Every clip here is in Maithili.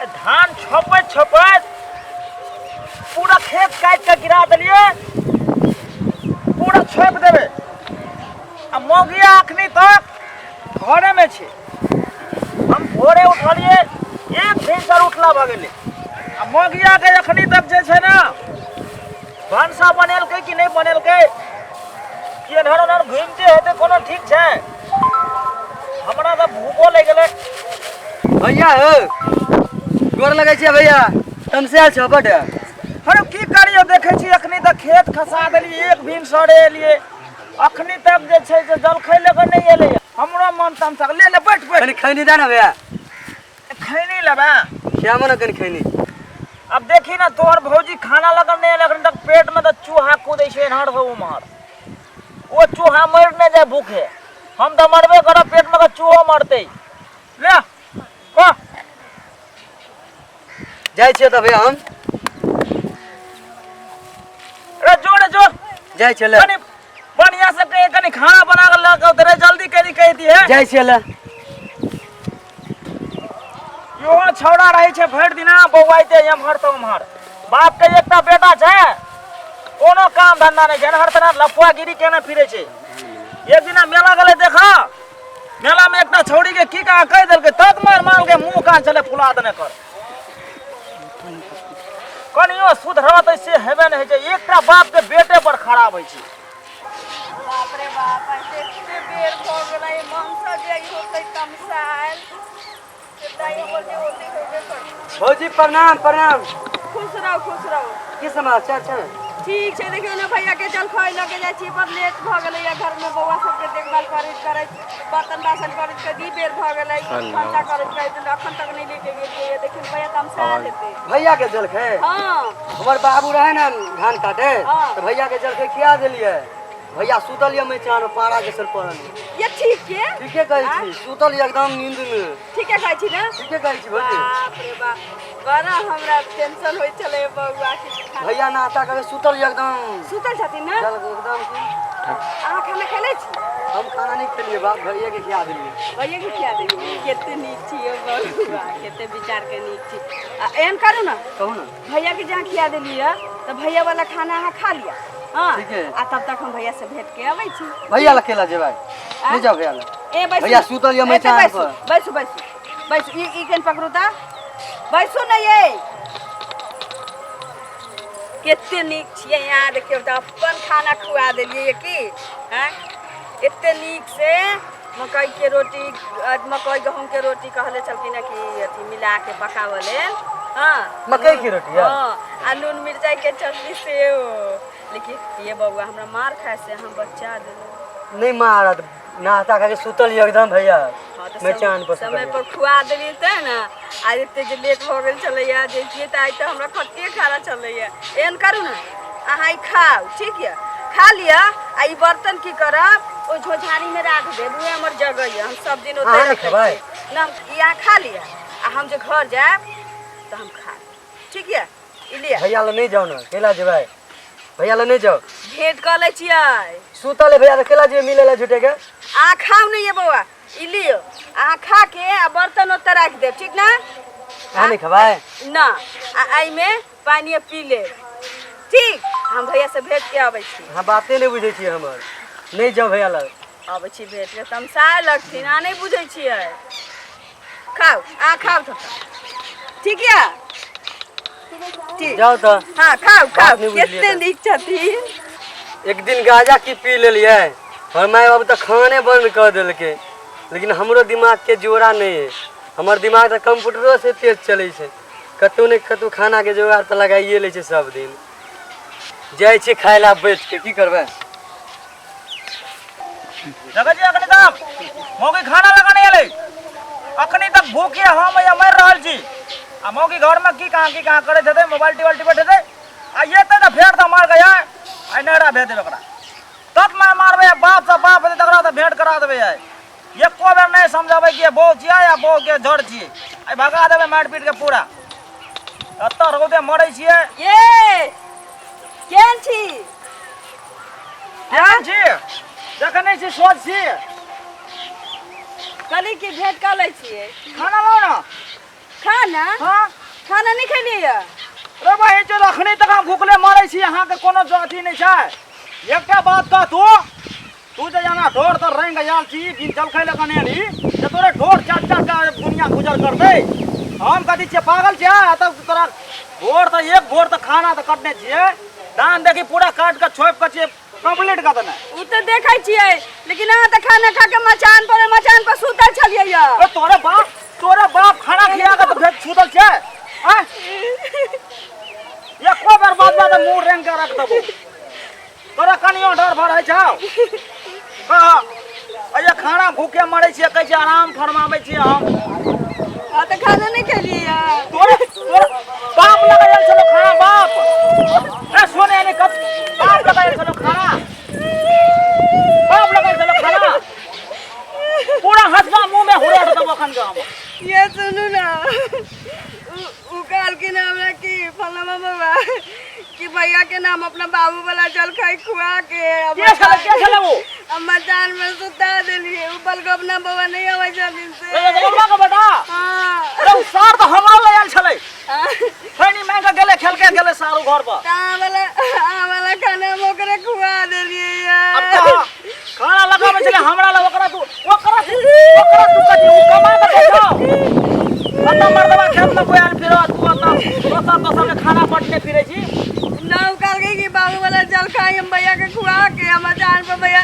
धान छोपैत छोपैत पूरा खेत काटि कऽ गिरा देलियै, पूरा छोपि देबै। आ मौगिया अखनी तक घरेमे छै। हम भोरे उठलियै, एक भिनसर उठला भऽ गेलै, आ मौगियाके अखनी तक जे छै ने भनसा बनेलकै कि नहि बनेलकै, कि एन्हर ओन्हर घुमिते हेतै, कोनो ठीक छै? हमरा तऽ भूखो लागि गेलै। भैया हो, गोर लगै छियै भैया। तमसायल छौ बड। अरे की करियो, देखै छी अखनी तक खेत खसा देलियै, एक भिन सरे एलियै, अखनी तक जे छै से जलखै लऽ कऽ नहि एलै। हमरो मन तमसा। ले ले, बैठ बैठ। कनि खैनी दे ने भैया। खैनी लेबै? खियाबो ने कनि खैनी। अब देखी ना, तोहर भौजी खाना लगन नहीं एलै अखन तक, पेट में तऽ चूहा कूदै छै एन्हर से उम्हर। ओ चूहा मरि नहि जाय भूखे, हम तऽ मरबे करब, पेट में तऽ चूहो मरतै। ले कह। जाइ छियै तऽ भैया हम। रे जो रे जो। जाइ छियै ले। कनि बढ़िया से कहि, कनि खाना बना के लऽ के उतरे जल्दी, कनि कहि दिहे। जाइ छियै ले। इहो छौड़ा रहै छै भरि दिना बौआइते एम्हर तऽ ओम्हर। बाप के एकटा बेटा छै, कोनो काम धंधा नहि छै, एन्हर तेन्हर लफुआगिरी केने फिरै छै। एक दिना मेला गेलै, देख मेला में एकटा छौड़ी के की कहाँ कहि देलकै, तत मार मारलकै, मुँह कान छलै फुला देने कर। कनियो सुधरत से हेबे नहि होइ छै। एकटा बाप के बेटे पर खराब होइ छै। बाप रे बाप, आइ एते बेर भऽ गेलै। मनसा जे होतै तमसायल दाइ हमर जे होतै होबे करतै। भौजी प्रणाम, प्रणाम। खुश रहू, खुश रहू। की समाचार छै? ठीक छै। देखियौ ने, भैया के जलखै लऽ के जाइ छी, बड़ लेट भऽ गेलै। घरमे बौआ सबके देखभाल करैत करैत, बर्तन बासन करैत करैत ई बेर भऽ गेलै। भनसा करैत करैत अखन तक नहि लेके गेलियै। देखियौ ने, भैया तमसायल हेतै। भैया के जलखै? हँ। हमर बाबू रहे ने धान काटे, हाँ। तऽ भैया के जलखै खिया देलियै। भैया सुतल यऽ मचान में, पारा के सर पड़ल यऽ। ये ठीक के? ठीके कहै छी, सुतल यऽ एकदम नींद में। ठीके कहै छी ने? ठीके कहै छी भौजी। बाप रे बाप, बड़ा हमरा टेंशन होइ छलै बौआ के खाना। भैया नाश्ता करके सुतल यऽ एकदम। सुतल छथिन ने? जल एकदम की। अहाँ खाना खेले छी? हम खाना नहीं खेलिए बाप, भैया के खिया देलिए। भैया के खिया देलिए। कते नीक छी यौ बौआ, कते विचार के नीक छी। आ एहन करू ने। कहू ने। भैया के जहाँ खिया देलिए तऽ भैया वाला खाना अहाँ खा लिअ। हाँ। ठीक है। आ तब तक हम भैया से भेंट के अबै छी। भैया लग केला जेबै? नहीं जाओ भैया लग। ए बैसू। भैया सुतल यऽ ए, तऽ मचान बैसू, पर। बैसू बैसू बैसू। ई ई केन पकड़ू तऽ बैसू ने। ये कते नीक छियै यहाँ, देखियौ तऽ अपन खाना खुआ देलियै की। आँय, एते नीक से मकई के रोटी, मकई गहूम के रोटी कहले छलखिन हँ कि अथी मिला के पकावऽ लेल। हाँ। मकई के रोटी यऽ? हाँ, आ नून मिरचाई के चटनी सेहो। लेकिन ये बौआ, हमरा मार खाय से हम बचा देलहुँ। नहीं मारत, नाश्ता खा के सुतल यऽ एकदम भैया। हाँ, तऽ मचान पर सुतल समय यऽ। पर खुआ देलियै तैं ने। आ एते जे लेट भऽ गेल छलैया जैतियै तऽ आइ तऽ हमरा खट्टे खाना छलैया। एहन करू ने, अहाँ ई खाउ, ठीक यऽ? खा लिअ आ ई बर्तन की करब, ओहि झोझारीमे राख देब। उएह हमर जगह यऽ, हम सब दिन ओतहि अहाँ नहि रखै खेबै? छियै। ने, हम ई अहाँ खा लिअ आ हम जे घर जायब तऽ हम खायब, ठीक यऽ? ई लिअ। भैया लग नहीं जाओ ने, केला जेबै? भैया लग नहीं जाओ। भेंट कऽ लै छियै। सुतल है भैया तऽ केला जेबै मिले ला झूठे के? अहाँ खाउ ने ये बौआ, ई लियौ, अहाँ खा के आ बर्तन ओतऽ राखि देब, ठीक ने? अहाँ नहि खेबै? ना, आ एहिमे पानिए पी लेब, ठीक? हम भैया से भेंट के अबै छी। अहाँ बाते नहि बुझै छियै हमर। नहि जाउ भैया लग। अबै छी भेंट के, तमसाए लगथिन, अहाँ नहि बुझै छियै। खाउ, अहाँ खाउ तऽ ठीक यऽ, ठीक। जाउ तऽ। हाँ, खाउ खाउ। बात नहि बुझलियै कते तऽ। नीक छथिन। एक दिन गाजा की पी लेलियै, हमर माय बाबू तऽ खाने बंद कऽ देलकै। लेकिन हमरो दिमागके जोड़ा नहि है, हमर दिमाग तऽ कंप्यूटरो से तेज चलै छै। कतहु ने कतहु खानाके जोगाड़ तऽ लगाइए लै छै। सब दिन जाइ छियै खाय लए बैठ के, की करबै? देखै छी अखनी तक मौगी खाना लगाने एलै, अखनी तक भूखे हम या मरि रहल छी, आ मौगी घरमे की कहाँ करैत हेतै, मोबाइल टिबाइल टिपैत हेतै। आ एतै तऽ फेर तऽ मार गया, आइ नहरा भेज देबै ओकरा। तब मार मारबै, बाप से बाप हेतै तकरा तऽ भेंट करा देबै। आइ एको बेर नहि समझेबै कि बहू छियै या बहूके जड़ छियै। आइ भगा देबै मारि पीट के पूरा। एतऽ रौदे मरै छियै। ये केहन छी? केहन छी? देखै छी, सोच छी। कहली कि भेंट कऽ लै छियै। खाना लाउ ने। खाना? खाना? हाँ। खाना नहीं खेलिए या? रे भाई जो अखनी तक हम भूखले मरै छी, अहाँके कोनो जो अथी नहि छै। एकटा बात कह, तू तू जे एना ढोर तर रंग आयल छी, बिन जलखै लऽ कने एली, जे तोरे ढोर चाट चाट के दुनिया गुजर करतै। हम कथी छियै, पागल छियै? एतऽ तोरा भोर तऽ एक भोर तऽ खाना तऽ कटने छियै, धान देखी पूरा काटि कऽ छोपि कऽ छियै कंप्लीट कऽ देने। उ तऽ देखै छियै, लेकिन अहाँ तऽ खाना खा के मचान पर सुतल छलियै या। ए, तोरे बाप खाना खिया के तऽ फेर सुतल छै? आँय, एको बेर बात बात मुँह रेंग के रख देबो। तोरा कनियो डर भर होइ छौ? कह, अरे खाना भूखे मरै छियै, कहै छियै आराम फरमाबै छियै हम। अहाँ तऽ खाना नहीं खेलियै या। तोरे तोरे बाप लगा गेल छलो खाना, बाप। ए सुने नहीं, कत बाप लगा गेल छलो खाना, बाप लगा गेल छलो खाना। पूरा हंसबा मुंह में हुरेट देबो अखन के हम। ये सुनू ना, उ उ कहलखिन हमरा कि फलाना बाबा कि भैया के नाम अपना बाबू वाला जलखै खुआ के अब के छलै, के छलै उ? हम मचान में सुता देलिए। उ बलगोबना बाबा नहीं आबै छथिन से। ए, बलगोबना के बेटा? हाँ। अरे उ सार तऽ हमरा लग आयल छलै। हाँ। खैनी मांगि के गेलै, खेलके गेलै सारू घर पर। तऽ अहाँ वाला खाना हम ओकरे खुआ देलिए अब यार। कह, खाना लगाबै छलै हमरा लग, ओकरा तू ओकरा तू कथी उ कमा के दै छौ? कतऽ मर्दबा खेत में बोआल फिरत, तू ओतऽ दोसर दोसर के खाना बटने फिरै छी। ना, उ कहलकै कि बाबू वाला जलखै हम भैया के खुआ के हम मचान पर भैया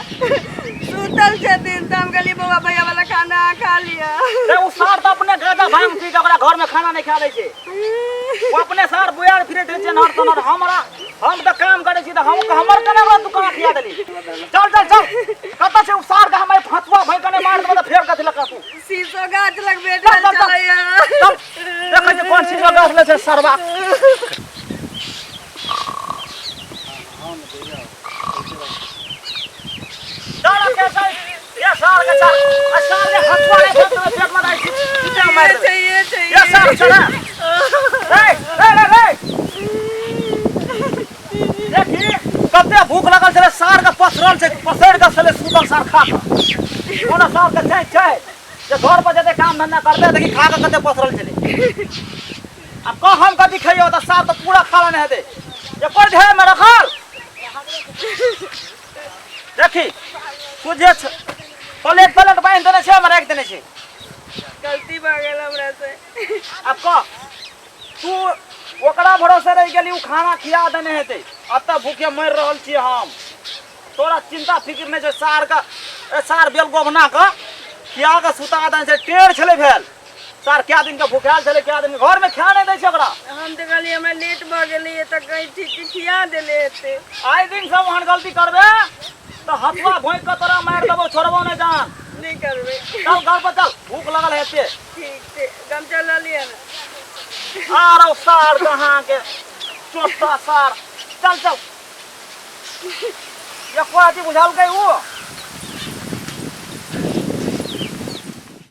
सुतल छथिन, तऽ हम कहलिए बौआ, भैया वाला खाना अहाँ खा लिअ। रे, उ सार तऽ अपने गाजा भांग पी के ओकरा घर में खाना नहीं खा दै छै। ओ अपने सार बुआल फिरैत रहै छै नहर तनहर। हमरा हम तऽ काम करै छी तऽ हम हमर केना ओकरा तू खाना खिया देली? चल चल चल, कतऽ छै उ सार के? हम फतुआ भै कने मार देबो तऽ फेर कथी लऽ तू? शीशो गाछ लग चल बैठल चल चल। छलैया। चल, देखै छै कोन शीशो गाछ ले छै सरवा। चल के चल, ये सार के चल। आ सार के हथुआ नहीं फेंक देबै पेट में दाइ सीधा मारि ये देबै। छै, ये छै। ये सार चल, रे रे रे रे, देखी कते भूख लगल छलै सार के, पसरल छै, पसरि के छलै सुतल सार खा कऽ। कोनो सार के छै छै जे घर पर जेतै काम धंधा करतै? देखी खा कऽ कते पसरल छलै। आब कह, हम कथी खइयो? तऽ सार तऽ पूरा खा लेने हेतै, एकर ढेर में रखल देखी तुझे प्लेट प्लेट बान्हि देने छै, हम राखि देने छै। गलती भऽ गेल हमरा से। आब कह, तू ओकरा भरोसे रहि गेली, ओ खाना खिया देने हेतै। एतऽ भूखे मरि रहल छियै हम, तोरा चिंता फिक्र नहि छै। सार के, ए सार बेल गोभना के खिया के सुता देने छै। टेढ़ छलै भेल सार, कए दिन के भूखायल छलै, कए दिन घरमे खाए नहि दै छै ओकरा। हम तऽ कहलियै हमरा लेट भऽ गेलैए तऽ कहीं ठीक खिया देले हेतै। आइ दिन से ओहन गलती करबे तऽ हथुआ भोंकि कऽ तोरा मारि देबौ, छोड़बौ नहि जान। नहि करबै। चल घर पर चल, भूख लगल हेतै। ठीक छै, गमछा लऽ लिअ ने। आरो सार कहाँ के चोटा सार, चल चल। एको अथी बुझलकै उ?